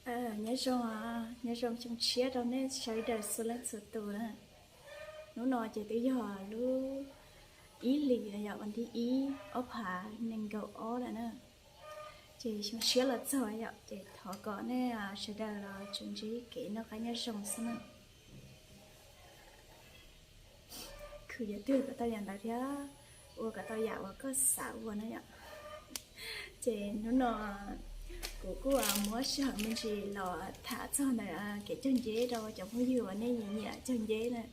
Nyob zoo, nyob zoo xyoo tshiab rau nej sawv daws txhua leej txhua tus na. Hnub no ces twb yog lub ib hlis no yom, vas thib ib ob phav nees nkaum ob lawm na. Ces xyoo tshiab los txog yom, ces thov kom nej sawv daws los tsuas ntsib kev noj qab nyob zoo xwb na. Khwv yam twg kom tau yam ntawd thiab ua kom tau yam uas koj xav ua na yom. Ces hnub no kuv kuj muab sij hawm me ntsis los tham txog ntawm kev cog nceb rau cov phooj ywg uas nej nyiam nyiam cog nceb na.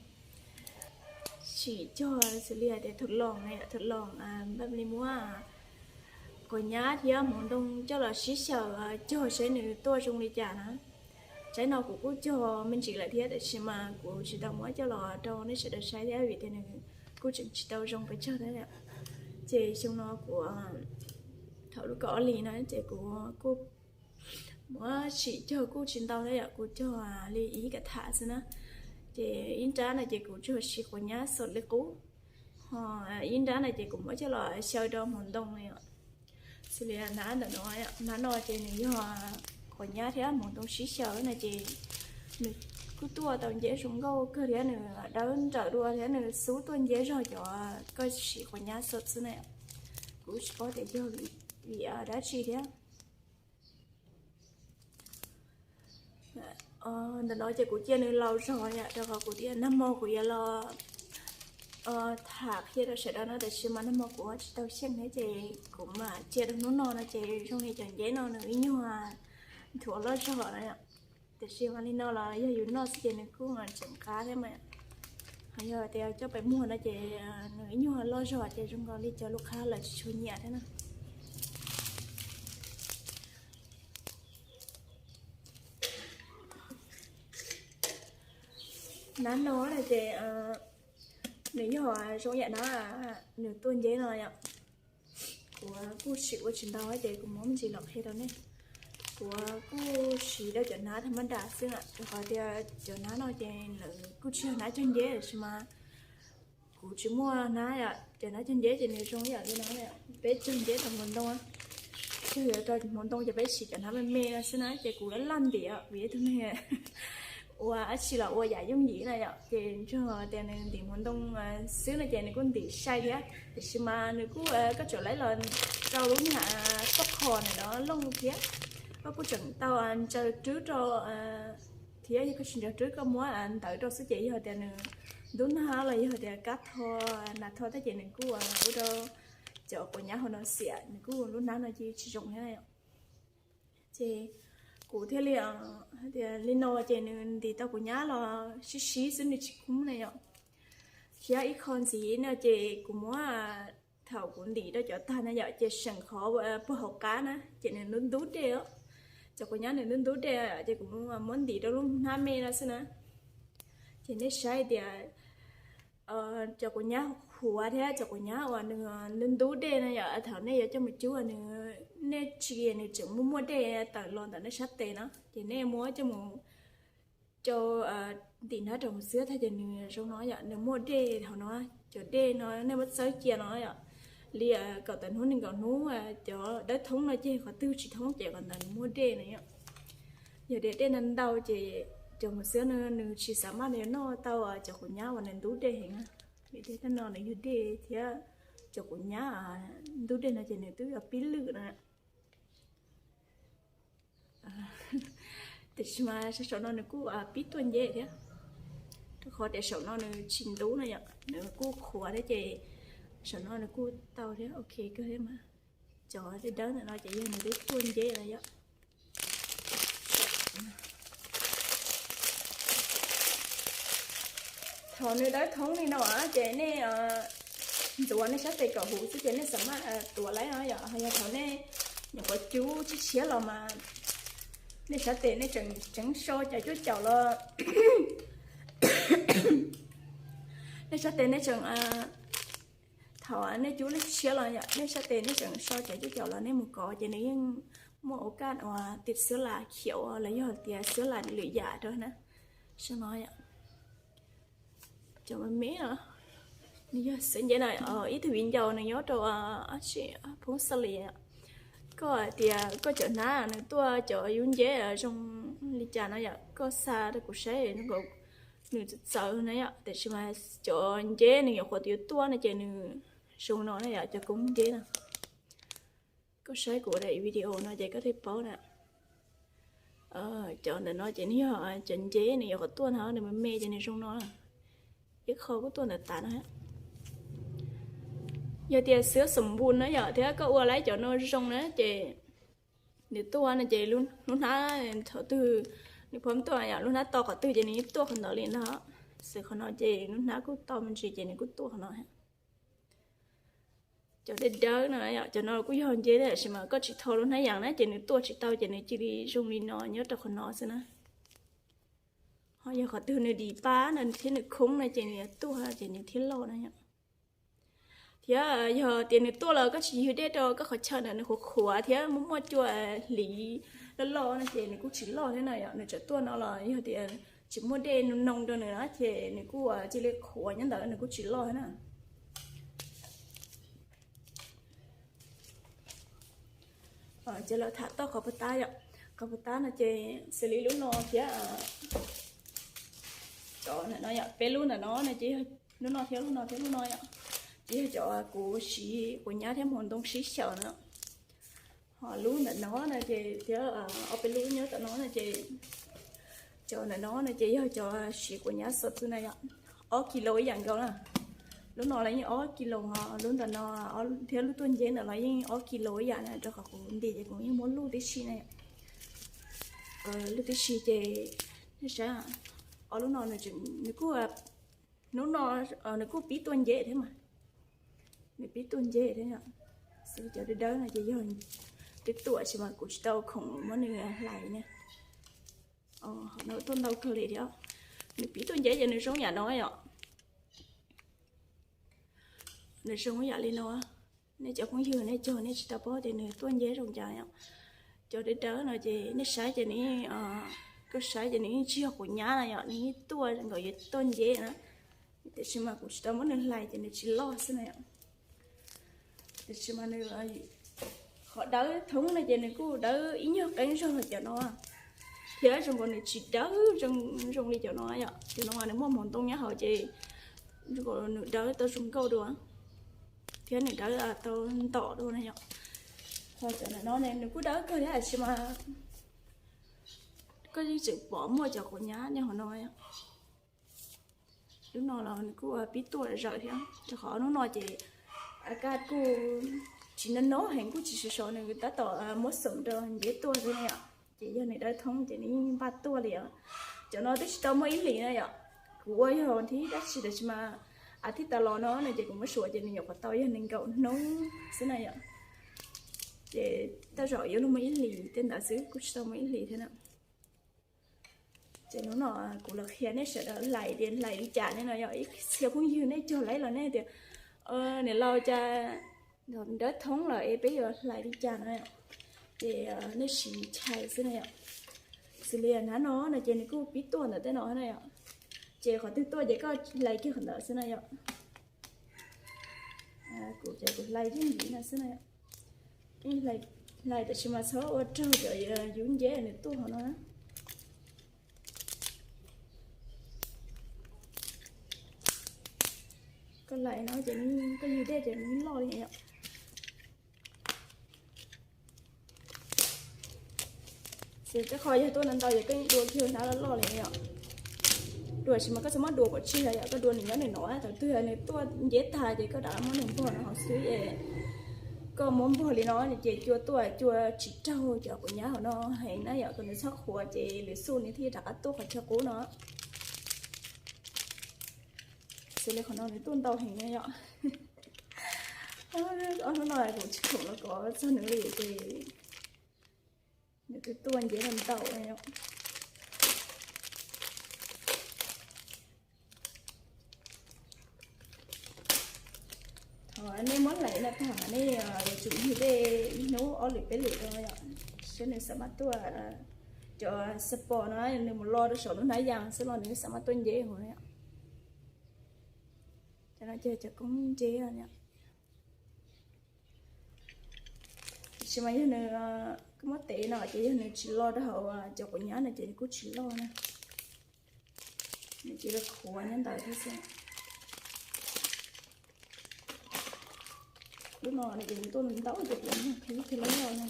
Tsim cog xws li hais tias thauj loos na yom, thauj loos npaj li muab quav nyab thiab hmoov ntoo coj los sib xyaw cog saib nws tuaj zoo li cas na. Tsaib no kuv kuj cog me ntsis lawm thiab, tab sis mas kuv tsis tau muab coj los rau nej sawv daws saib thiab vim tias nws kuj tseem tsis tau zoo pes tsawg thiab. Ces xyoo no kuv thaum lub kaum ob hlis no ces kuv kuj muab tsim cog kuj tsis ntau thiab yom, kuv cog li ib kav tham xwb na. Ces ib nrab no ces kuv tsuas siv quav nyab xaum li qub, ho ib nrab no ces kuv muab coj los xyaw rau hmoov ntoo no yom. Xws li hnab ntawm no, hnab no ces nws yog quav nyab thiab hmoov ntoo sib xyaw no ces nws kuj tuaj tau nceb zoo nkauj kawg thiab nws dawb nrawm dua thiab nws xub tuaj nceb zog cov koj siv quav nyab xaum xwb na. Kuv tsis paub tias yog vim dab tsi thiab. Ntawm no ces kuv cia nws laus zog yom, rau qhov kuv tias nag hmo kuv yuav los tham qhia rau sawv daws no, tab sis mas nag hmo kuv tsis tau xyeej thiab ces kuv mam cia rau hnub no no ces zoo li cov nceb no nws ib nyuag nthuav loj zog na. Tiam sis mas li no los yog yus noj xwb ces nws kuj tseem qab thiab mas. Ho yog tias coj pem muag no ces nws ib nyuag loj zog ces zoo nkaus li cov lub qab lawv tsis tshua nyiam thiab na. Hnab no ces nws yog zoo yam na, nws tuaj nceb no yom. Kuv kuj siv ua tsis ntau ces kuv muab me ntsis los qhia rau nej. Kuv kuj siv rau cov hnab thaj mab nram xwb, rau qhov tias cov hnab no ces lawv kuj tsis yog hnab cog nceb tab sis mas kuv tsis muaj hnab, cov hnab cog nceb ces nws zoo yam li no. Peb cog nceb rau hmoov ntoo, cog rau hmoov ntoo ces peb siv cov hnab me me no xwb na, ces kuv laj laj ntim vim ib tug neeg ua dab tsi los ua yam yooj yim na yom, ces ntshe tias nws ntim hmoov ntoo xwb no ces nws kuj ntim sai thiab, tiam sis mas nws kuj, koj tseem laiv los rau lub niag toj qhos ntawm no looj thiab. Koj kuj tseem tau ntsaws rwb rau thiab, yog koj tsis ntsaws rwb koj muab ntawv rau xwb ces yog tias nws ntub nag los yog tias kab tho, nas tho thiab ces nws kuj ua rau cov quav nyab hauv no xiam, nws kuj lub hnab no ces tsis zoo thiab. Ces kuv thiaj li hais tias li no ces nws ntim tau quav nyab los sib sib xwb nws tsis kub na yom. Thiab ib qho ntxiv no ces kuv muab, thaum kuv ntim rau cov tag na yom ces seem qhov puag hauv qab na ces nws ntub ntub dej os. Cov quav nyab nws ntub ntub dej ces kuv muab ntim rau lub hnab me no xwb na. Ces nej saib tias cov quav nyab qhuav thiab cov quav nyab uas nws ntub ntub dej no yom, thaum nej yuav coj mus cub nws, nej tsis, nws tseem muaj muaj dej tawm los ntawm nej sab tes no ces nej muab coj mus rau ntim hnab rau hauv xwb tag ces nws zoo no yom, nws muaj dej hauv no. Cov dej no nej muab txawb cia no yom, li kaum tawm hnub nees nkaum hnub, cov dawb thoob no ces qhov twg tsis thoob ces qhov ntawd nws muaj dej no yom. Yog tias dej ntau ntau ces cov hmoov xwab no nws tsis xav maj nws yuav noj tau cov quav nyab uas nws ntub dej heev na. Vim tias tej no nws yog dej thiab cov quav nyab ntub dej no ces nws twb yuav pib lwj na. Tiam sis mas saum no nws kuj pib tuaj nceb thiab, rau qhov tias saum no nws tsis ntub no yom, nws kuj qhuav thiab ces saum no nws kuj tau thiab, ok kawg thiab mas. Cov dawb dawb ntawm no ces yog nws twb tuaj nceb lawm yom. Thaum nws dawb thoob li no ces nej ntxuav nej sab tes kom huv xwb ces nej xav maj tuav laib no yom. Ho yog thaum nej nyuam qhuav cub tshiab tshiab los mas nej sab tes nej tseem tseev so cov cuab caum los nej sab tes nej tseem, thaum nej cub tshiab los yom, nej sab tes nej tseem so cov cuab caum los nej mus kov ces nws yeej muaj ua kaj uas tiv xwb las khiav los yog tias xwb las lwm yam rau na. Saum no yom, cov me me no, nws yog xwb nce na. Ib tug viv ncaus nws nyob rau Phoob Xa Lis, Koj hais tias koj cov hnab nws tuaj cov yub nceb zoo li cas no yom, koj xa rau kuv saib, nws txawv txawv na yom, tiam sis mas cov nceb nws nyuam qhuav twb yuav tuaj no ces nws zoo no na yom, cov koob nceb no. Koj saib kuv daim video no ces koj thiaj paub na. Cov ntawm no ces nws yog cov nceb nws nyuam qhuav tuaj no, nws me me ces nws zoo no. Ib qho kuj tuaj ntawm tas no. Yog tias xwb xom npun na yom, thiab koj ua lawm cov no zoo na ces nws tuaj no ces lub hnab thaum twg nws pom tuaj yom, lub hnab to qhov twg ces nws yeej tuaj qhov ntawd li ntag. Xws qhov no ces lub hnab kuj to me ntsis ces nws kuj tuaj qhov no. Cov dawb dawb no, cov no kuj yog nceb tab sis mas koj tsis tho lub hnab yas na ces nws tuaj tsis tau ces nws cia li zoo li no nyob rau qhov no xwb na. Ho yog qhov twg nws dim pab no thiab nws khoob no ces nws tuaj ces nws thiaj loj na yom. Thiab yog tias nws tuaj los koj tsis ywg dej rau koj qhov chaw ntawd nws qhuav qhuav thiab muaj muaj cua hliv loj loj no ces nws kuj tsis loj thiab na yom. Nws tseem tuaj no los yog tias tsis muaj dej noo rau nws na ces nws kuj cia li qhuav nyob ntawd nws kuj tsis loj thiab na. Ces los tham txog qhov puas tab yom. Qhov puas tab no ces xws li lub no thiab cov ntawm no yom, peb lub ntawm no no ces yog lub no thiab lub no thiab lub no yom, ces yog cov kuv siv quav nyab thiab hmoov ntoo sib xyaw na. Ho lub ntawm no no ces thiab ob peb lub nyob tom no no ces cov ntawm no no ces yog cov siv quav nyab xov txwv na yom, ob kis lus ib yam nkaus na. Lub no los yeej ob kis lus, lub ntawm no thiab lub tuaj nceb ntawm los yeej ob kis lus ib yam na, rau qhov kuv ntim ces kuv yeej muab luj tib si na. Luj tib si ces nej saib, ob lub no nws kuj, lub no nws kuj pib tuaj nceb thiab mas, nws pib tuaj nceb thiab. Xws cov dawb dawb no ces yog twb tuaj tab sis mas kuv tsis tau khoom muab nws hlais na. Ho no tuaj ntau kawg li thiab. Nws pib tuaj nceb ces nws zoo yam no yom. Nws zoo yam li no. Nej cov phooj ywg nej cog nej tsis tau paub tias nws tuaj nceb zoo cas yom. Cov dawb dawb no ces nej saib ces nws, koj saib ces nws yeej tsis yog quav nyab na yom, nws yeej tuaj nkaus yuav tuaj nceb na. Tiam sis mas kuv tsis tau muab nws hlais ces nws tsis loj xwb na yom. Tiam sis mas nws, qhov dawb thoob no ces nws kuj dawb ib nyuag qeeb zog cov no, thiab zoo nkaus nws tsis dawb zoo li cov no yom. Cov no nws muaj hmoov ntoo nyob hauv ces zoo nkaus nws dawb tau zoo nkauj dua, thiab nws dawb tau ntom dua na yom. Ho cov no nws kuj dawb kawg thiab tab sis mas koj yeej tseem pom muaj cov quav nyab nyob hauv no. Lub no los nws kuj pib tuaj zawm thiab, rau qhov lub no ces a kaj kuj tsis no no heev, kuj tsis sov sov, nws tab tom muab xoom rau nceb tuaj xwb na yom. Ces yog nws dawb thoob ces nws yeej npaj tuaj li os. Cov no twb tsis tau muaj ib hlis na yom. Kuv ua yog thib dab tsi tab sis mas a thib tas los no no ces kuv muab suav ces nws nyuam qhuav tau yog nees nkaum hnub xwb na yom. Ces tej zaum yuav luag muaj ib hlis tej ntawd xwb, kuj tsis tau muaj ib hlis thiab na. Ces hnub no kuv los qhia nej sawv daws hlais tias hlais li cas ne no yom. Ib txhia phooj ywg nej cog lawm los nej tias, niam laus cas dawb thoob lawm es peb yuav hlais li cas no. Ces nej siv chais xwb na yom. Xws li hnab no no ces nws kuj pib tuaj ntawm tej no na yom. Ces qhov twg tuaj ces koj hlais kiag qhov ntawd xwb na yom. Kuv ces kuv hlais yeej ntxiv no xwb na. Hlais tab sis mas txhob ua raug cov yub nceb nws tuaj hauv no na. Koj hlais no ces koj ywg dej ces nws loj li yom. Xws tej qho yog tuaj ntau ntau ces koj yeej dua kiag hnab loj loj li yom. Dua tab sis mas koj txhob muab dua pov tseg yom, koj dua nws nyob nws no, thaum twg nws tuaj nceb tag ces koj rov qab muab nws npog no hauv xwb es. Koj muab npog li no ces cua tuaj cua tsis raug cov quav nyab hauv no heev na yom, kom nws txhob qhuav ces lwm xub nws thiaj rov qab tuaj qhov chaw qub no. Xws li qhov no nws tuaj ntau heev na yom. Ob hnub no kuv tsis khoom los kov txog nws li ces nws twb tuaj nceb ntau na yom. Thov nej muab hlais no tag nej yuav tsum ywg dej ib hnub ob lwm peb lwm rau yom, saib nws xav maj tuaj. Cov xav pom no nws mus lo rau saum lub hnab yas xwb los nws xav maj tuaj nceb hauv no yom. Cov no ces cov koob nceb os. Tab sis mas yog nws, koj muab tev no ces yog nws tsis los rau hauv cov quav nyab no ces nws kuj tsis loj na. Nws cia li qhuav nyob ntawd thiab xwb. Lub no ces nws tuaj ntau ces kuv qhib kiag loj loj no.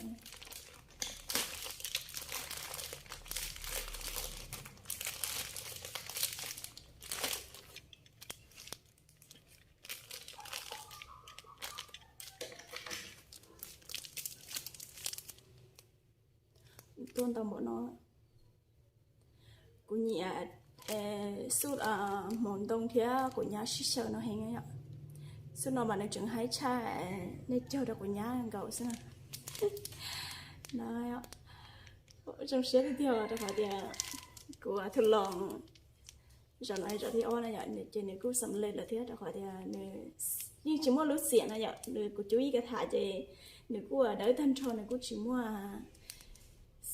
Tuaj ntau npaum no. Kuv nyiam xub hmoov ntoo thiab quav nyab sib xyaw no heev yom. Xub no mas nws tseem haib tshaj, nej cog rau quav nyab nkaus xwb na. No, zoo siab tiag tiag rau qhov tias kuv thauj los zaum no zaum thib ob na yom, ces nws kuj xam lej lawm thiab rau qhov tias nws yeej tsis muaj lub xiam na yom. Nws kuv cub ib ka tham ces nws kuj dawb tag nrho, nws kuj tsis muaj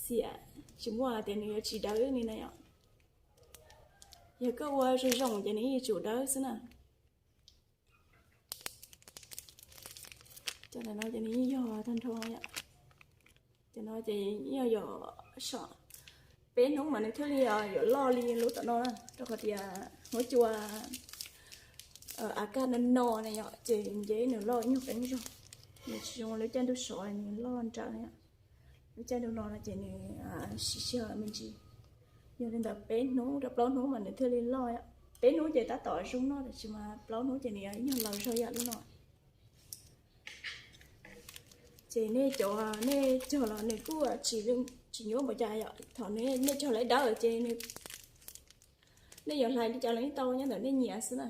xiam, tsis muaj tias nws yuav tsis dawb li na yom. Yog koj ua zoo zoo ces nws yeej yuav tsum dawb xwb na. Cov no ces nws yeej yog tag nrho yom. Cov no ces yeej yog so peb hnub mas nws thiaj li yuav loj li lub tom no na, rau qhov tias huab cua a kaj no no na yom, ces nceb nws loj nyuag qeeb zog. Nws tsis zoo lub caij ntuj sov nws loj nrawm na yom. Lub caij ntuj no no ces nws siv sij hawm me ntsis. Yog li ntawd peb hnub rau plaub hnub mas nws thiaj li loj. Peb hnub ces tab tom zoo noj, tab sis mas plaub hnub ces nws nyuag laus zog yam lub no. Ces nej cov, nej cog los nws kuj tsis, tsis nyuaj npaum cas yom. Thaum nej cog lawv dawb ces nej yuav hlais li cas los yeej tau nyob ntawm nej nyiam xwb na.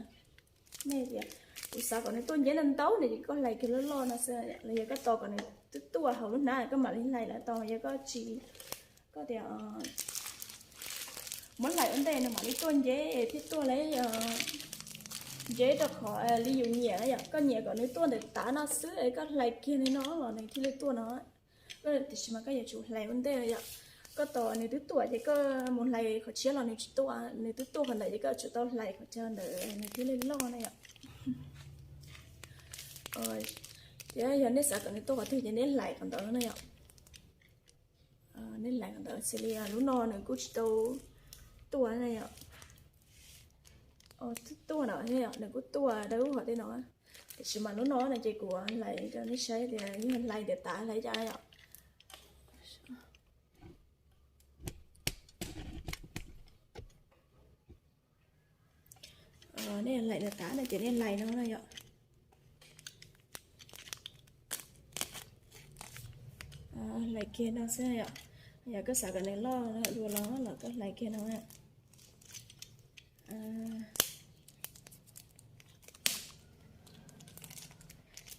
Nej tias kuv xav kom nws tuaj nceb ntau ntau no ces koj hlais kiag loj loj no xwb, los yog koj tos kom nws twb tuaj hauv lub hnab koj mam li hlais los tau. Yog koj tsis, koj tias muab hlais ua ntej nws mam li tuaj nceb thiab tuaj lawv nceb rau qhov li yus nyiam yom. Koj nyiam kom nws tuaj ntawm tav no xwb es koj hlais kiag li no los nws thiaj li tuaj no. Tiam sis mas koj yuav tsum hlais ua ntej yom. Koj tos nws twb tuaj ces koj mus hlais qhov tshiab los nws tsis tuaj, nws twb tuaj qhov ntawd ces koj tsum tau hlais qhov chaw ntawd nws thiaj li loj na yom. Thiab yog nej xav kom nws tuaj qhov twg ces nej hlais qhov ntawd na yom. Nej hlais qhov ntawd xws li lub no nws kuj tsis tau tuaj na yom. Twb tuaj no, nws kuj tuaj dawb qhov tej no. Tiam sis mas lub no no ces kuv hlais rau nej saib tias yog hlais ntawm tav hlais cas yom. Nej hlais ntawm tav no ces nej hlais no na yom. Hlais kiag no xwb yom. Yog koj xav kom nws loj dua los los koj hlais kiag no.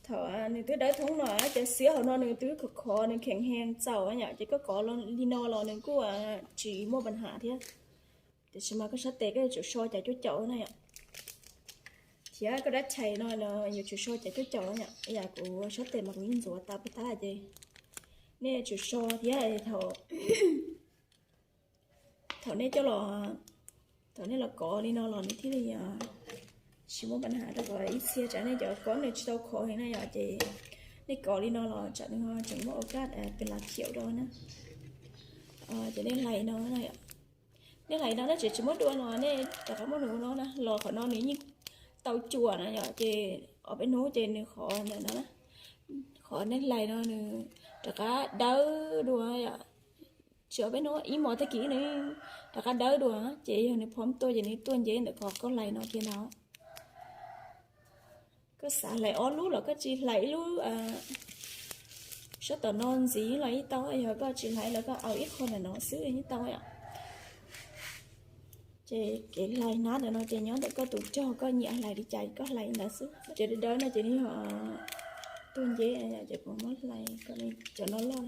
Thaum nws twb dawb thoob no ces xiab hauv no nws twb khov khov, nws kheev heev txaus yom, ces koj kov li no los nws kuj tsis muaj pab ham thiab. Tiam sis mas koj sab tes koj yuav tsum so cas cuaj caum na yom. Thiab koj dab tshais no yuav tsum so cas cuaj caum yom. Yam kuv sab tes mas kuv yeej ntxuav tas puas tab ces nej yuav tsum so thiab thaum, thaum nej coj los, thaum nej los kov li no los nws thiaj li tsis muaj pab ham rau qhov ib txhia tsam nej cov kov nws tsis tau khov heev na yom, ces nej kov li no los tsam nws tseem muaj ua kaj pes las khiaum rau na. Ces nej hlais no na yom. Nej hlais no na, tsis, tsis muab dua no, nej rov qab muab nws ua no na, los qhov no nws yeej tau cuam na yom, ces ob peb hnub ces nws qhov ntawm no na, qhov nej hlais no nws rov qab dawb dua yom. Tsis ob peb hnub, ib hmos tag kis nws rov qab dawb dua, ces yog nws pom tuaj ces nws tuaj nceb ntawm qhov koj hlais no kiag ntag. Koj xav hlais ob lub los koj tsis hlais ib lub sab tom no ntxiv los yeej tau, yog koj tsis hlais los koj au ib qho ntawm no xwb yeej tau yom. Ces kev hlais hnab ntawm no ces nyob ntawm koj tus cog koj nyiam hlais li cas koj hlais li ntawd xwb. Ces dawb dawb no ces nws yog tuaj nceb, ces kuv muab hlais cov no loj.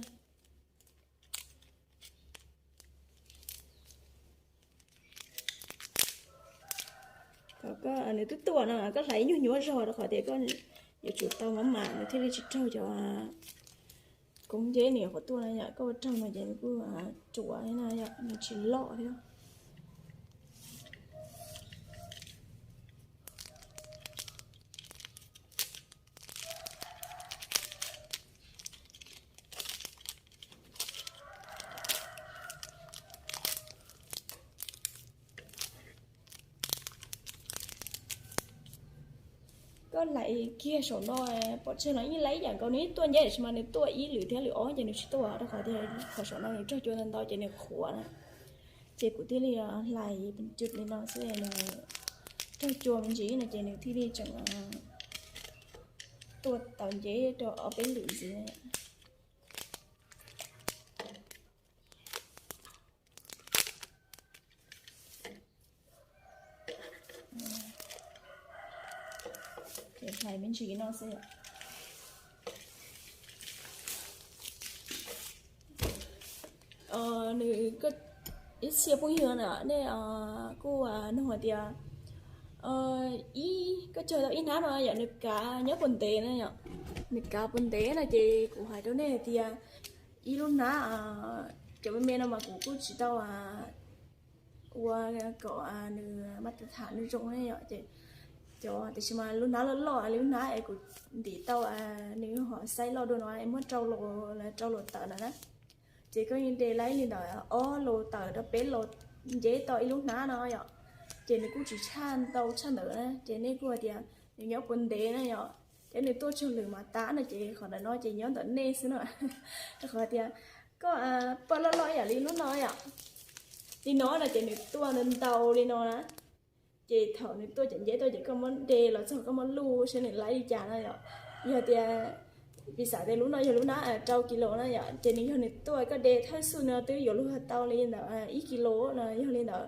Thaum koj, nws twb tuaj no koj hlais ib nyuag nyuaj zog rau qhov tias koj yuav tsum tau maj mam nws thiaj li tsis raug cov koob nceb nws nyuam qhuav tuaj na yom. Koj ua raug no ces nws kuj ruam na yom, nws tsis loj thiab. Hlais kiag saum no, pom tseg no yeej laib ib yam nkaus, nws tuaj nceb tab sis mas nws tuaj ib lwm thiab, lwm ob ces nws tsis tuaj rau qhov tias qhov saum no nws raug cua ntau ntau ces nws qhuav na. Ces kuv thiaj li hlais li no xwb, nws raug cua me ntsis no ces nws thiaj li tseem tuaj tau nceb rau ob peb lwm ntxiv. Hlais me ntsis no xwb. Nws, ib txhia phooj ywg na, nej kuj nug hais tias ib, koj cog tau ib hnab no yom, nws kav nyob puas ntev na yom, nws kav puas ntev na ces kuv hais rau nej hais tias ib lub hnab, cov me me no mas kuv kuj tsis tau ua kom nws mas tham nws zoo na yom, ces cov tiam sis mas lub hnab loj loj li lub hnab es kuv ntim tau nws ho xaiv loj dua no es muab rau los, rau los tawm na na. Ces koj yeej de laib li ntawd ob los tawm rau peb los nceb tau ib lub hnab no yom, ces nws kuj tsis tshaj ntau tshaj ntawd na. Ces nej kuj hais tias nws nyob puas ntev na yom, thiab nws tuaj tsaug lwm mas tas no ces qhov ntawm no ces nyob ntawm nej xwb na, rau qhov tias koj pawj loj loj ib yam li lub no yom, li no no ces nws tuaj ntau ntau li no na. Ces thaum nws tuaj cov nceb tuaj ces koj muab de los txog koj muab luj saib nws laib li cas no yom. Yog tias, piv xam tias lub no yog lub hnab rau kis lus na yom, ces nws yog nws tuaj koj de thawj xub no twb yuav luag tau li ntawd ib kis lus no, yog li ntawd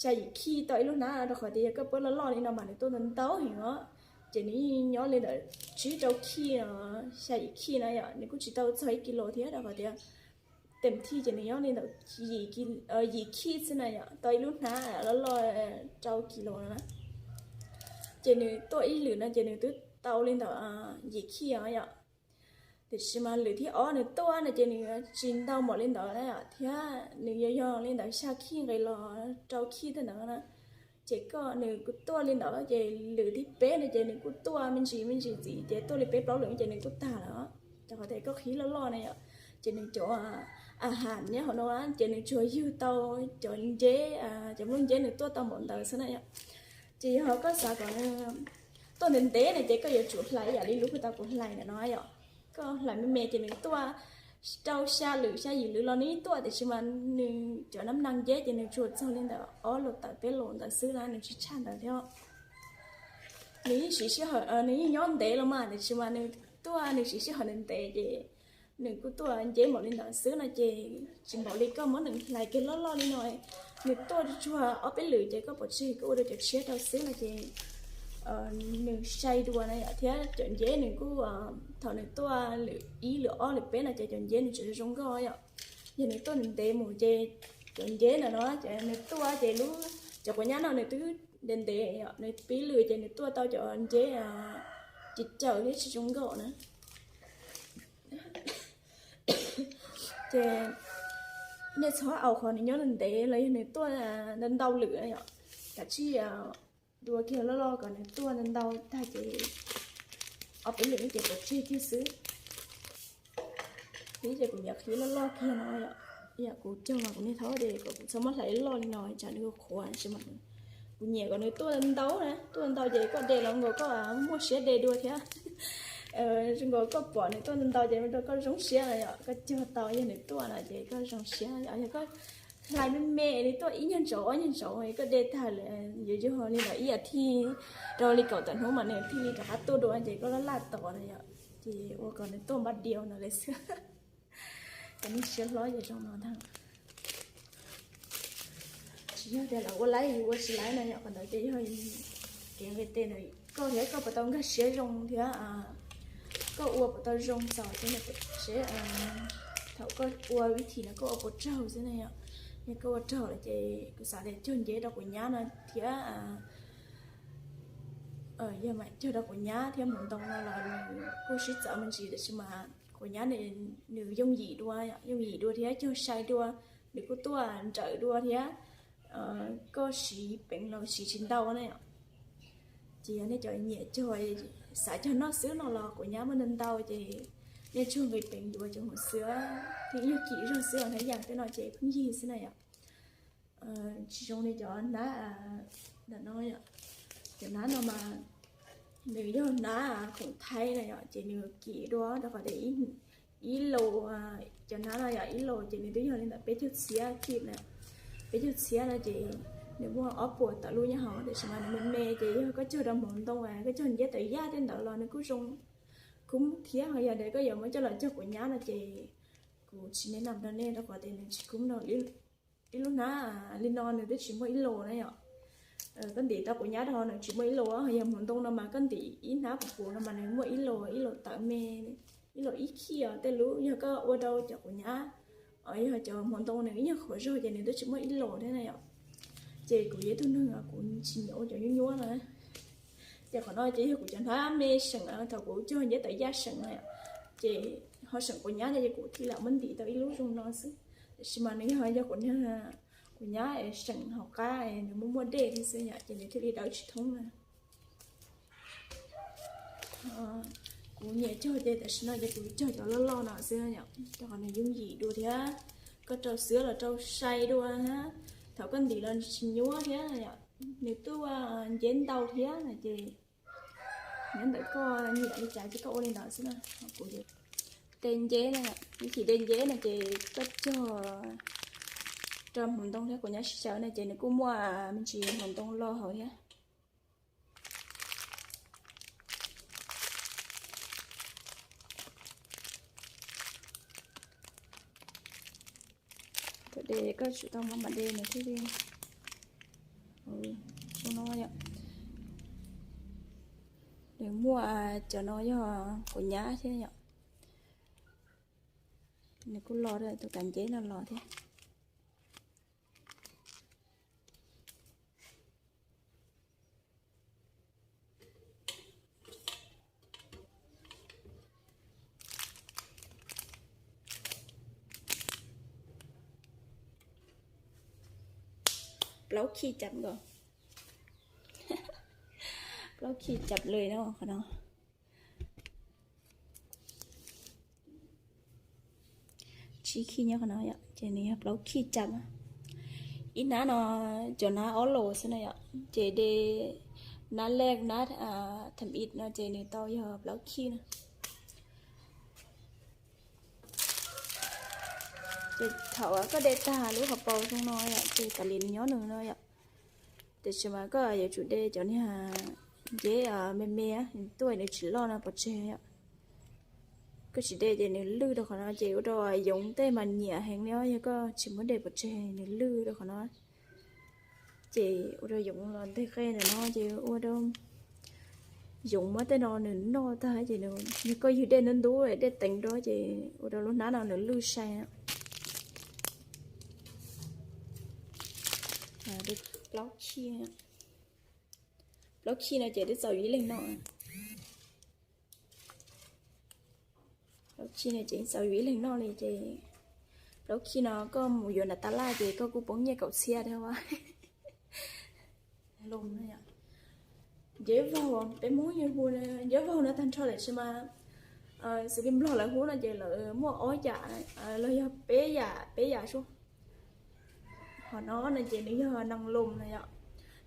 xya yim khij tau ib lub hnab, rau qhov tias yog koj pawj loj loj li no mas nws tuaj ntau ntau heev os. Ces nws yeej nyob li ntawd tsib rau khij no, xya yim khij na yom, nws kuj tsis tau txog ib kis lus thiab, rau qhov tias tes thij ces nws nyob li ntawd yim khij xwb na yom, tau ib lub hnab loj loj rau kis lus no na. Ces nws tuaj ib lwm no ces nws twb tau li ntawd yim khij os yom. Tiam sis mas lwm thib ob nws tuaj no ces nws tsis ntau npaum li ntawd na yom, thiab nws yog yog li ntawd xya khij nqis los rau khij tej ntawd na. Ces koj, nws kuj tuaj li ntawd ces lwm thib peb no ces nws kuj tuaj me ntsis me ntsis ntxiv ces tuaj li peb plaub lwm ces nws kuj tag lawm. Rau qhov tias koj qhib loj loj na yom, ces nws cov a has nyob hauv no ces nws tsuas yug tau cov nceb, cov nplooj nceb nws tuaj tau npaum ntawd xwb na yom. Ces yog koj xav kom nws tuaj ntev ntev na ces koj yuav tsum hlais ib yam li lub puag ta kuv hlais ntawm no yom. Koj hlais me me ces nws tuaj rau xya lwm xya yim lwm los nws yeej tuaj, tiam sis mas nws cov nab nag nceb ces nws tsuas txog li ntawm ob los tawm peb los ntawd xwb na, nws tsis tshaj ntawd thiab. Nws yeej siv sij hawm, nws yeej nyob ntev los mas, tiam sis mas nws tuaj nws siv sij hawm ntev ntev ces nws kuj tuaj nceb npaum li ntawd xwb no ces tsis npaum li koj muab nws hlais kiag loj loj li no, nws tuaj tsuag ob peb lwm ces koj pov tseg koj ua rau cov tshiab rau xwb no ces nws sai dua na yom, thiab cov nceb nws kuj, thaum nws tuaj lwm ib lwm ob lwm peb no ces cov nceb nws tseem zoo nkauj yom. Yog nws tuaj ntev mus ces cov nceb ntawm no ces nws tuaj ces lub, cov quav nyab no nws twb ntev ntev yom, nws pib lwm ces nws tuaj tau cov nceb ces caws thiab tsis zoo nkauj na. Ces nej txhob au qhov nws nyob ntev los yog nws tuaj ntau ntau lwm yom, kav tsij dua kiag loj loj kom nws tuaj ntau ntau tag ces ob peb lwm ces pov tseg kiag xwb. Qhib ces kuv nyiam qhib loj loj kiag no yom, yam kuv cog mas kuv niaj thaub de kom kuv txhob muab hlais loj li no tsam nws qhuav, kuv nyiam kom nws tuaj ntau na, tuaj ntau ces koj de los nkaus koj muaj siab de dua thiab. Zoo nkaus koj pom nws tuaj ntau ces ua rau koj zoo siab no yom, koj cog tau yog nws tuaj no ces koj zoo siab. Yog koj hlais me me li tuaj ib nyuag ntsaum ob nyuag ntsaum koj de tag lawm yuav yog li ntawm ib as thiv rau li kaum tawm hnub mas nws thiaj li rov qab tuaj dua ces koj laj laj tos no yom, ces ua kom nws tuaj npaj diav no li xwb. Kom nws siab hlob ces zoo no ntag. Tsis yog tias lawv ua laib yus ua tsis laib no yom, qhov ntawd ces yog kev nqis tes ntawm koj thiab koj puas tau nkag siab zoo thiab koj ua puas tau zoo txaus thiab no, seb thaum koj ua vib thim no koj ua puas raug xwb na yom. Yog koj ua raug lawm ces kuv xav tias cog nceb rau quav nyab no thiab yog mas cog rau quav nyab thiab mus ntoo no los nws kuj sib txawv me ntsis, tiam sis mas quav nyab nws yooj yim dua, yooj yim dua thiab cog sai dua, nws kuj tuaj nrawm dua thiab koj siv peev los siv tsis ntau na yom. Ces yog nej cov nyiam cog, xav cog noj xwb no los quav nyab muaj ntau ntau ces nej tsuag nqis peev yuav cov hmuv xwb thiab yog kim zog xwb os, hnab yas tej no ces pheej yig xwb na yom. Tsis zoo li cov hnab ntawm no yom, cov hnab no mas Nws yog hnab khoom thaib na yom, ces nws kim dua rau qhov tias ib, ib los, cov hnab no yog ib los ces nws twb yog li ntawm peb caug txhiab kib na. Peb caug txhiab no ces nws muaj ob puas tawm lub nyob hauv, tiam sis mas nws me me ces yog koj cog rau hmoov ntoo, koj cog nceb tawv yaj tej ntawd los nws kuj zoo, kuj muaj thiab. Ho yog tias koj yuav muab coj los cog quav nyab no ces kuv tsis ne nam rau nej rau qhov tias nws tsis kub no. Ib lub hnab li no nws twb tsis muaj ib los na yom. Koj ntim tau quav nyab rau nws tsis muaj ib los, yog hmoov ntoo no mas koj ntim ib hnab puv puv no mas nws muaj ib los, ib los tawv me, ib los ib khij os. Tej lub yog koj ua rau cov quav nyab, yog cov hmoov ntoo nws ib nyuag qhuav zog ces nws twb tsis muaj ib los thiab na yom. Ces kuv yog ib tug neeg kuv tsis nyiam ua cov nyuaj nyuaj no. Ces qhov no ces yog kuv cov hnab me seem thaum kuv cog nceb tawv yaj seem na yom. Ces ho seem quav nyab no ces kuv thiaj lam muab ntim tau ib lub zoo no xwb. Tiam sis mas nws yog, yog kuv, kuv nyab es seem hauv qab es nws muaj muaj dej thiab xwb yom, ces nws thiaj li dawb tsis thoob na. Kuv nyiam cog ces tam sim no ces kuv cog cov loj loj no xwb yom, rau qhov nws yooj yim dua thiab. Koj rau xwab los rau sai dua thiab. Thaum koj ntim los nws tsis nyuaj thiab yom, nws tuaj nceb ntau thiab no ces nyob ntawm koj nyiam li cas ces koj ua li ntawd xwb na. Kuv, tes nceb na, ib chim tes nceb no ces koj cog rau hmoov ntoo thiab quav nyab sib xyaw no ces nws kuj muaj me ntsis hmoov ntoo los hauv thiab. Thaum de koj tsum tau muab mam de nws thiaj li, no yom. Nws muaj cov no yog quav nyab thiab yom. Nws kuj los, tus kav nceb no los thiab. Plaub khij cam nkaus. Plaub khij cam li no qhov no. Tsib khij nyob qhov no yom, ces nws yog plaub khij cam. Ib hnab no, cov hnab ob los xwb na yom, ces de hnab lej hnab tham ib no ces nws tau yog plaub khij na. Ces thaum koj de tag lub hauv paus zoo no yom, ces kav liam nws nyob nws no yom. Tiam sis mas koj yuav tsum de cov niag nceb me me tuaj nws tsis loj no pov tseg yom. Koj tsis de ces nws lwj rau qhov no ces ua rau yoov tej mas nyiam heev li os. Yog koj tsis muab de pov tseg nws lwj rau qhov no. Ces ua rau yoov los nteg qe ntawm no ces ua rau yoov muab tej no nws noj tag ces nws, yog koj ywg dej ntub ntub dej teev rau ces ua rau lub hnab no nws lwj sai. Plaub khij, plaub khij no ces twb txaus yus ib leeg noj. Plaub khij no ces txaus yus ib leeg noj li ces plaub khij no koj mus yuav nram tab laj ces koj kuj poob nyiaj kaum txhiab thiab. Nceb vaug, peb Hmoob yeej hu nceb vaug no tag nrho tiam sis mas xws li Nplog lawv hu no ces lawv muaj ob yam los yog peb yam, peb yam sub. Hom no no ces nws yog nees loos no yom.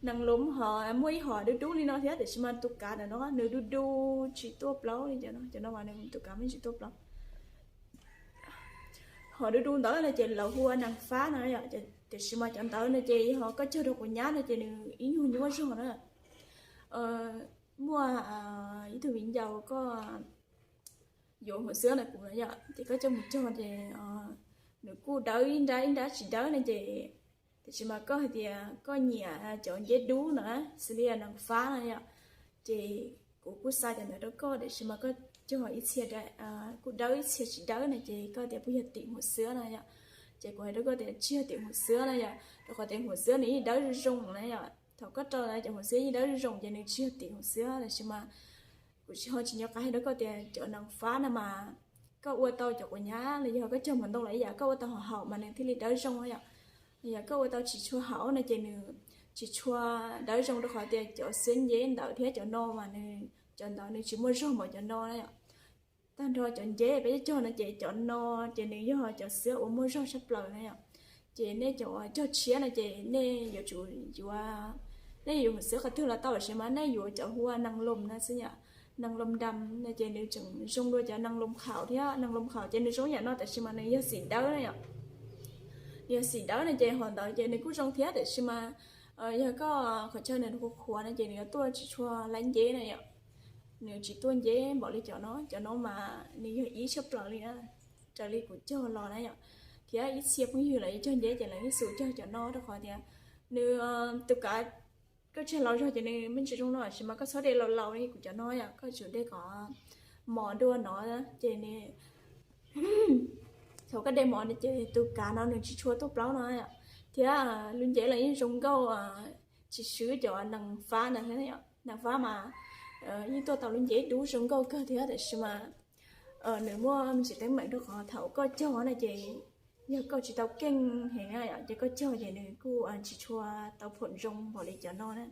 Nees loos ho muaj ib hom dub dub li no thiab tiam sis mas tus kav ntawm no nws du du tsis tuaj plaub li cov no, cov no mas nws tus kav mas tsis tuaj plaub. Hom du du ntawd no ces lawv hu ua nees fab no yom, tiam sis mas cov ntawd no ces yog koj cog rau quav nyab no ces nws ib nyuag nyuaj zog na. Muaj ib tug viv ncaus koj yuav hmuam xwab ntawm kuv no yom, ces koj coj mus cog ces nws kuj dawb ib nrab ib nrab tsis dawb no ces, tiam sis mas koj hais tias koj nyiam cov nceb dub ntawd xws li nees fab no yom, ces kuv kuj xa cov ntawd rau koj tiam sis mas koj cog ib txhia kuj dawb ib txhia tsis dawb no ces koj tias puas yog tim hmuam xwab no yom. Ces kuv hais rau koj tias tsis yog tim hmuam xwab no yom, rau qhov tias hmuam xwab nws yeej dawb zoo zoo na yom. Thaum koj rau cov hmuam xwab yeej dawb zoo zoo ces nws tsis yog tim hmuam xwab, tiam sis mas kuv tsis ho tsis nco qab hais rau koj tias cov nees fab no mas koj ua tau cov quav nyab los yog koj cog hmuam ntoo los ib yam koj ua tau hom haum mas nws thiaj li dawb zoo yom. Los yog koj ua tau tsis tshua haum no ces nws tsis tshua dawb zoo rau qhov tias cov xwab nceb ntawd thiab cov no mas nws, cov ntawd nws tsis muaj zog npaum cov no na yom. Tag nrho cov nceb peb cog no ces cov no ces nws yog cov xwab uas muaj zog tshaj plaws na yom. Ces nej cov cog tshiab no ces nej yuav tsum yuav Nej yuav hua xiab qhov twg los tau, tab sis mas nej yuav cov hu ua nees loos no xwb yom. Nees loos dam no ces nws tseem zoo dua cov nees loos khaum thiab. Nees loos khaum ces nws zoo yam no tab sis mas nws yog xim dawb na yom. Nws yog xim dawb no ces hom ntawd ces nws kuj zoo thiab tab sis mas yog koj qhov chaw nws qhuav qhuav no ces nws yuav tuaj tsis tshua laib nceb na yom. Nws tsis tuaj nceb npaum li cov no. Cov no mas nws yog ib tshaj plaws li na, raws li kuv cog los na yom. Thiab ib txhia phooj ywg lawv cog nceb ces lawv yeej xum cog cov no rau qhov tias nws, tus kav, koj tseg los zog ces nws me ntsis zoo no tab sis mas koj txhob de laus laus li kuv cov no yom. Koj tsum de kom mos dua no ces nws, thaum koj de mos no ces tus kav no nws tsis tshua tuaj plaub no yom. Thiab lub nceb los yeej zoo nkauj, tsis swb cov nees fab ntawd thiab yom. Nees fab mas yeej tuaj tau lub nceb dub zoo nkauj kawg thiab tab sis mas nws muaj me ntsis teeb meem rau qhov thaum koj cog no ces yog koj tsis tau keej heev na yom ces koj cog ces nws kuj tsis tshua tau phom zoo npaum li cov no na.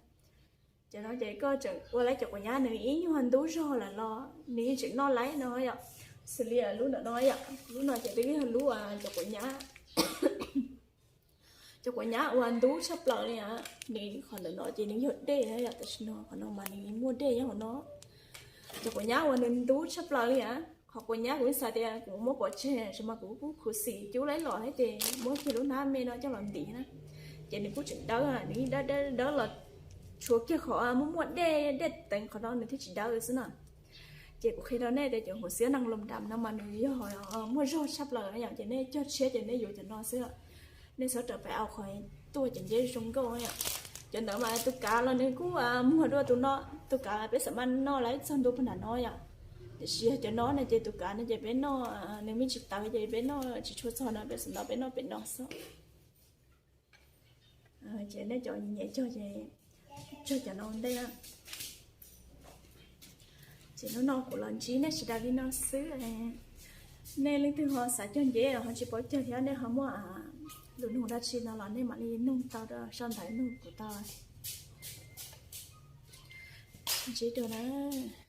Cov no ces koj tseem ua laib cov quav nyab nws ib nyuag ntub zog lawm los nws yeej tseem noj laib no yom. Xws li lub ntawm no yom, lub no ces twb yog lub cov quav nyab, cov quav nyab uas ntub tshaj plaws li a. Nws qhov ntawm no ces nws yog dej na yom, tam sim no qhov no mas nws muaj dej nyob hauv no. Cov quav nyab uas nws ntub tshaj plaws li a. Qhov quav nyab kuv xav tias kuv muab pov tseg tab sis mas kuv kuj khuv xim cub laib los thiab ces muab kiag lub hnab me no coj los ntim na. Ces nws kuj tseem dawb, nws dawb dawb dawb los tshuav kiag qhov muaj muaj dej dej teev qhov no nws thiaj tsis dawb xwb na. Ces kuv qhia rau nej tias cov hua xiab nees loos dam no mas nws yog muaj zog tshaj plaws yom, ces nej cog tshiab ces nej yuav cov no xwb. Nej txhob rawm pais au qhov tuaj cov nceb zoo nkauj yom. Cov ntawd mas tus kav los nws kuj muag dua tus no, tus kav peb xam maj noj laib txog ntua puag nram no yom. Tiam sis yog cov no no ces tus kav no ces peb noj, nws me ntsis tawv ces peb noj tsis tshua txog no, peb xam no peb noj pem no xwb. Ces nej cov nyiam cog ces cog cov no ua ntej na. Ces hnub no kuv los ntsib nej sawv daws li no xwb. Nej leej twg ho xav cog nceb los ho tsis paub cog thiab nej ho muaj lus nug dab tsi no los nej mam li nug tau rau sau ntawv nug kuv tau. Ntsib dua na.